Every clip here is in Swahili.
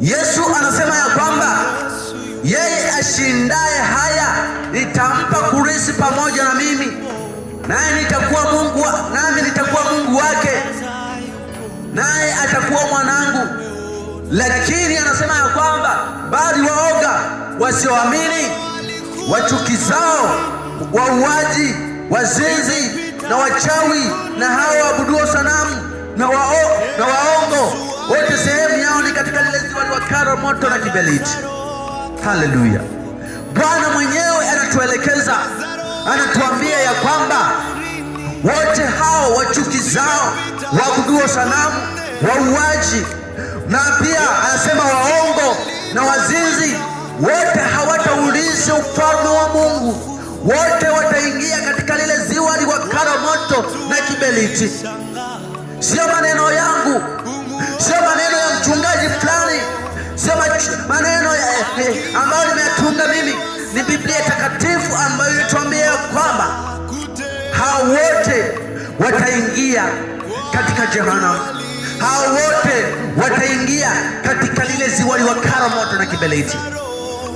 Yesu anasema ya kwamba yeye ashindaye haya nitampa kurisi pamoja na mimi, naye nitakuwa Mungu nami nitakuwa Mungu wake, naye atakuwa mwanangu. Lakini anasema ya kwamba bali waoga, wasioamini, wachukizao, wauaji, wazinzi na wachawi na hao waabuduo sanamu na waongo, wote sehemu yao ni katika lile ziwa liwakalo moto na kiberiti. Haleluya! Bwana mwenyewe anatuelekeza, anatuambia ya kwamba wote hao wachukizao, waabuduo sanamu, wauaji na pia anasema waongo na wazinzi, wote hawataurithi ufalme wa Mungu. Wote wataingia katika lile ziwa liwakalo moto na kiberiti. Sio maneno yangu, sio maneno ya mchungaji fulani, sio maneno ambayo nimeyatunga mimi. Ni Biblia takatifu ambayo inatuambia kwamba hao wote wataingia katika jehanamu, hao wote wataingia katika lile ziwa liwakalo moto na kiberiti,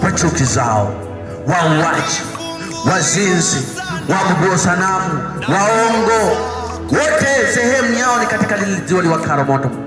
kwa chuki zao, wauaji, wazinzi, waabudu sanamu, waongo, wote sehemu yao ni katika lile ziwa liwakalo moto.